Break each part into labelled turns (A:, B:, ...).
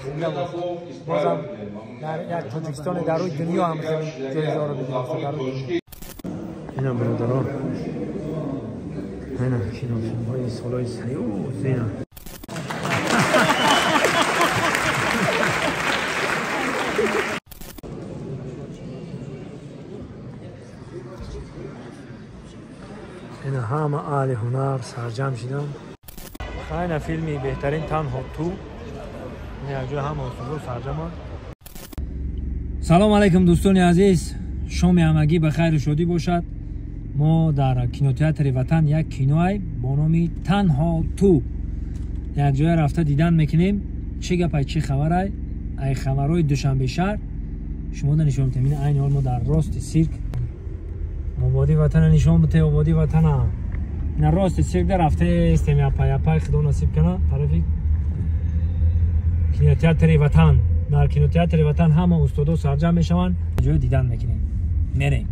A: Зинда бош. Бозам дар як Тоҷикистони дар рӯи дунё ҳам хеле ҷоизаҳоро бигирем дар рӯи дунё. Ина бародарон, ина кинофилмҳои солҳои союз, ина ина ҳама аҳли ҳунар сарҷамъ шиданд. Хайна филми беҳтарин танҳо ту, якҷоя ҳама устодо сарҷамъанд. Салом алайкум дӯстони азиз, шоми ҳамагӣ ба хайру шодӣ бошад. Мо дар кинотеатри Ватан як киноай бо номи Танҳо ту якҷоя рафта дидан мекунем. Чӣ гапай, чӣ хабарай, ай хабарҳои Душанбе шаҳр шумода нишон медиҳем. Ина айни ҳол мо дар рости сирк, ободии Ватана нишон бите, ободии Ватана. Ина рости сирк да рафтаестем, япай япай худо насиб кана тарафи кинотеатри Ватан. Дар кинотеатри Ватан ҳама устодо сарҷамъ мешаванд, ҷои дидан мекунем. Мерем.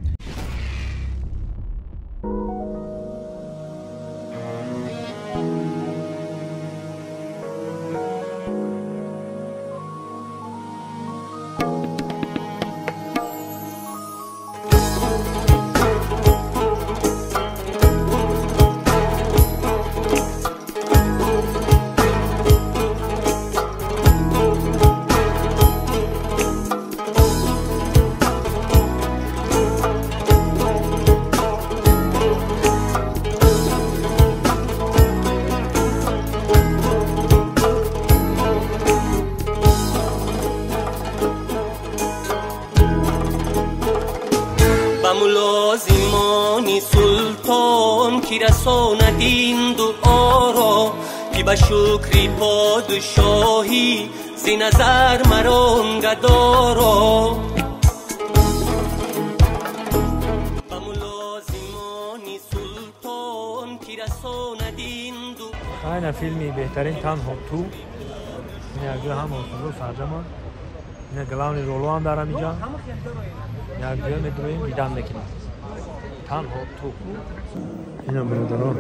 B: Мулозимони султон ки расонад ин дуоро, ки ба шукри подшоҳӣ зи назар марон гадоро. Ба мулозимони султон ки расонад ин дуо.
A: Хайна филми беҳтарин танҳо ту, якҷоя ҳама устодо сарҷамъанд. Ина главни ролҳоам дар ҳаминҷа, якҷоя медроем, дидан мекунем. Танҳо ту. Ина бародарон,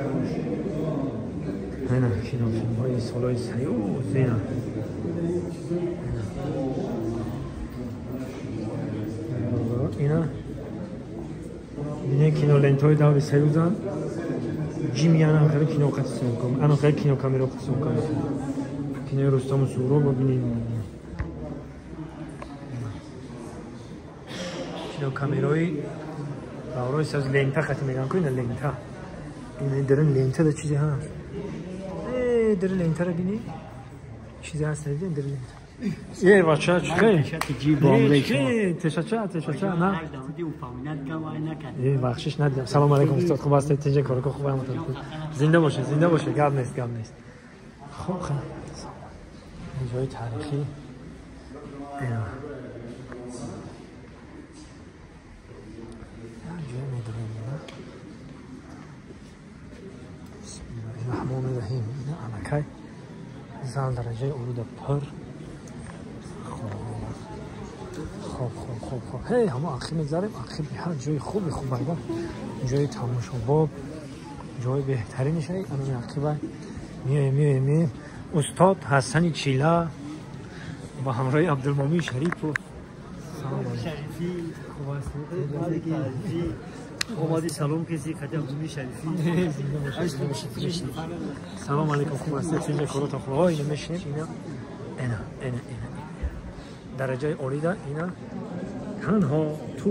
A: ина кинофилмҳои солҳои союз, ина ина бинед кинолентҳои даври союзанд. Ҷими ана хеле кино қати съёмка, ана хеле кинокамеро қати съёмка мекунад. Кинои Рустаму Суҳроб бинед, кинокамерои даврои союз, лента хати мегӯянд ку, ина лента, ина дарин лента да чизе ҳаст. Дарин лентаро бинед, чизе ҳаст, дидем дарин лента. Э бача, чӣ хел? Тешача, тешача, на? Э бахшиш надидам. Салом алайкум устод, хуб ҳастед? Тинҷа корко хуб ҳаматон. Зинда бошед, зинда бошед, гап нест, гап нест. Хуб, ин ҷои таърихӣ. Ина Бисмиллоҳи-раҳмони-раҳим. Ина аллакай зал дараҷаи олида пур. Хоб хоб хоб хоб. Ҳей, ҳамо ақиб мегзарем, ақиб ҳар ҷои хуби хуб айда. Ҷои тамошобоб, ҷои беҳтаринаш ай ана ақиба. Миёем, миёем, миёем. Устод Ҳасани Чила ба ҳамроҳи Абдулмомин Шарипов. Салом алайкум. Хуб ҳастед?
C: Омади салом киси қати Абдулмомин Шарифӣ.
A: Салом алайкум, хуб ҳастед? Синҷа коротон хуб. Ина мешинем, ина ина ина ина дараҷаи олида, ина танҳо ту.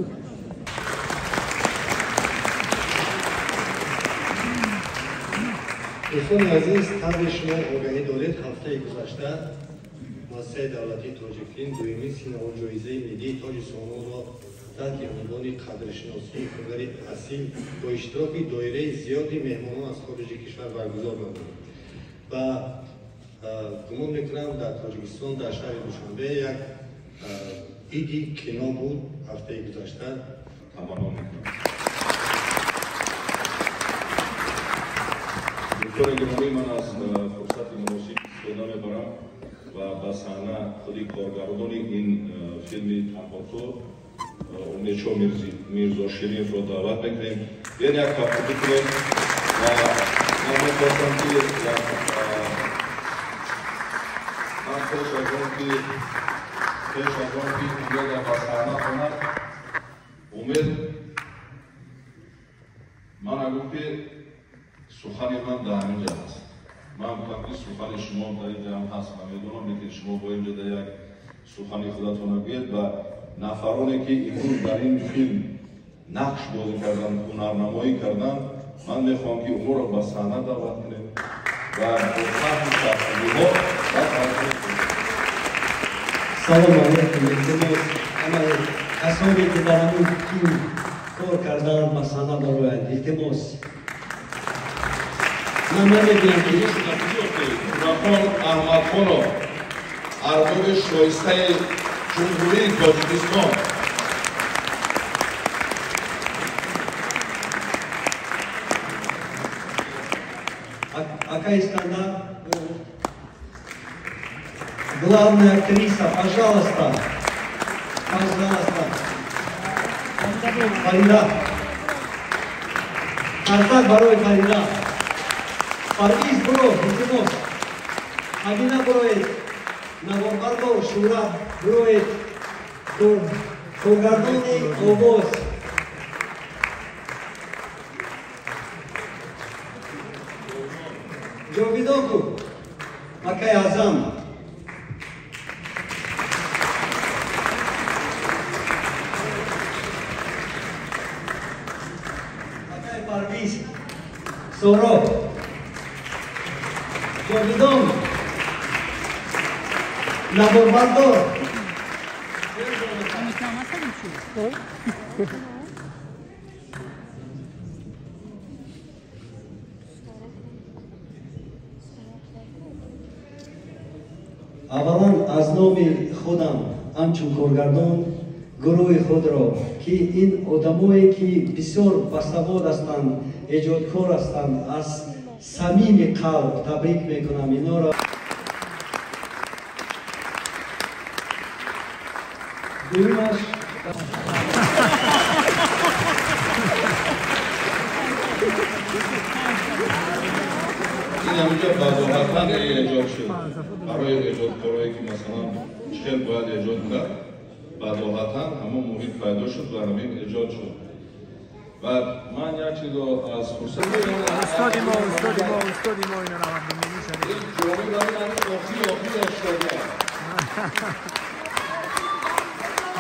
D: Дӯстони азиз, тавре шумо огаҳӣ доред, ҳафтаи гузашта муассисаи давлатии Тоҷикфилм дуюмин синамоҷоизаи миллии Тоҷи Сомонро таҳти унвони қадршиносии ҳунари асил бо иштироки доираи зиёди меҳмонон аз хориҷи кишвар баргузор намуд ва гумон мекунам дар Тоҷикистон дар шаҳри Душанбе як иди кино буд ҳафтаи гузашта.
E: Таманно мекунам. Дӯстони гиромӣ, ман аз фурсати муносиб истифода мебарам ва ба саҳна худи коргардони ин филми Танҳо ту Умедшо Мирзошириновро даъват мекунем. Биёед як кафкӯбӣ кунем ва ман мехостам ки ман пеш аз Пеш аз он ки Умеда ба саҳна хонад, Умед мана гуфт, ки сухани ман дар ҳамин ҷа ҳаст. Ман гуфтам, ки сухани шумо дар ин ҷа ҳам ҳаст, ман медонам, лекин шумо бо ин ҷа дар як сухани худатона гӯед ва нафароне, ки имрӯз дар ин филм нақш бозӣ карданд, ҳунарнамоӣ карданд, ман мехоҳам, ки онҳоро ба саҳна даъват кунем ва бо фарқи шахсиҳо ва
D: Салом алейкум. Илтимос, ҳамаи касоне, ки дар ҳамин филм кор карданд, ба саҳна бароянд, илтимос. Ман намегӯям, ки
E: Ҷурахон Аҳмадхонов, арбоби шоистаи Ҷумҳурии Тоҷикистон.
D: Ака Искандар, главная актриса, пожалуйста, пожалуйста. Фарида. Қарсак барои Фарида. Парвиз, бро, илтимос. Амина, броед. Наворбардор Шура, броед. Коргардони овоз. Ҷовидон ку? Акай Азам. Акай Парвиз. Соро. Ҷовидон. Наворбардор. Аввалан, аз номи худам ҳамчун коргардон, гурӯҳи худро, ки ин одамое, ки бисёр басавод ҳастанд, эҷодкор ҳастанд, аз самими қалб табрик мекунам инора. Дуюмаш,
E: ин ҳаминҷо бадоҳатан эҷод шуд. Барои эҷодкорое, ки масалан чӣ хел бояд эҷод кард, бадоҳатан ҳамон муҳит пайдо шуд ва ҳамин эҷод шуд. Ва ман як чизро аз фурсат
A: Устоди мо, устоди мо, устоди мо, ина Абдулмумин Шариф.
E: Ин ҷоми барои ман охир охир эштодия.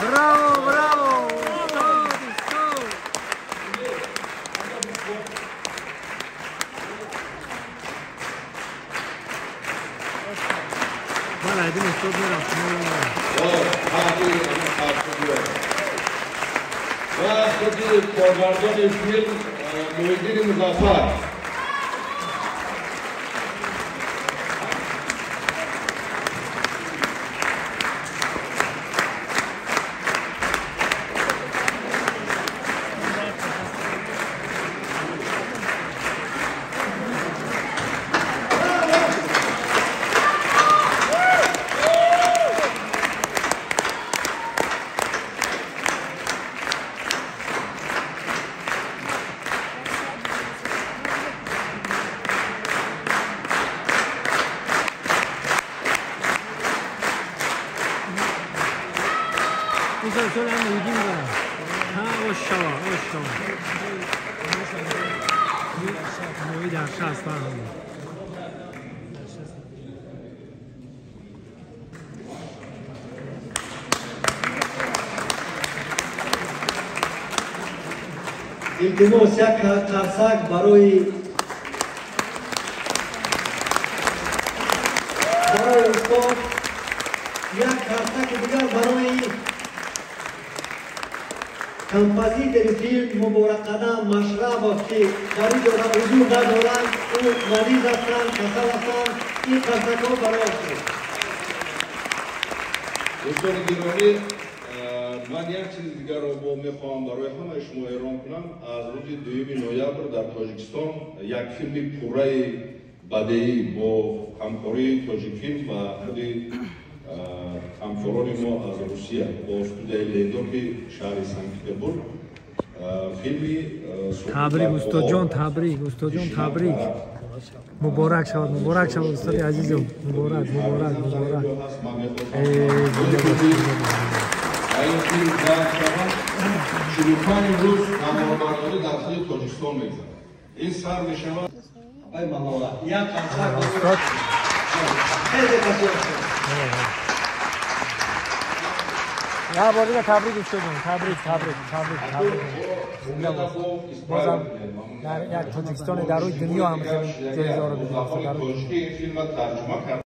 A: Браво, браво, устод, устод. Ман айдин устод мерам, шумо мерам.
E: Ва худи коргардони филм Муҳиддини Музаффар.
A: Устод, устод, ҳам муҳиддин мезанам. Ҳа, ош шава, ош шава. Муҳид дар шаст фарҳам.
D: Илтимос, як қарсак барои устод, як қарсаки дигар барои композитори филм Муборакқадам Машрабов, ки дар ин ҷо ҳузур надоранд, ӯ мариз ҳастанд, касал ҳастанд. Ин қарсакҳо барояшон.
E: Дӯстони гиромӣ, ман як чизи дигарро бо мехоҳам барои ҳамаи шумо эълон кунам. Аз рӯзи 2 ноябр дар Тоҷикистон як филми пурраи бадеӣ бо ҳамкории Тоҷикфилм ва худи ҳамкорони мо аз Русия, бо студияи Лендоки шаҳри Санкт Петербург, филми
A: Табрик, устодҷон, табрик, устодҷон, табрик. Муборак шавад, муборак шавад, устоди азизум. Муборак, муборак, муборак.
E: Ин филм дар шавад 45 рӯз наворбардорӣ дар худи Тоҷикистон мегузарад. Ин сар мешавад.
A: Устод. Як бор дига табрик, устодон, табрик, табрик, табрик, табрик. Зинда бош. Бозам дар як Тоҷикистони дар рӯи дунё ҳам хеле ҷоизаро бигирем.
E: Тоҷикӣ ин филмро тарҷума кард.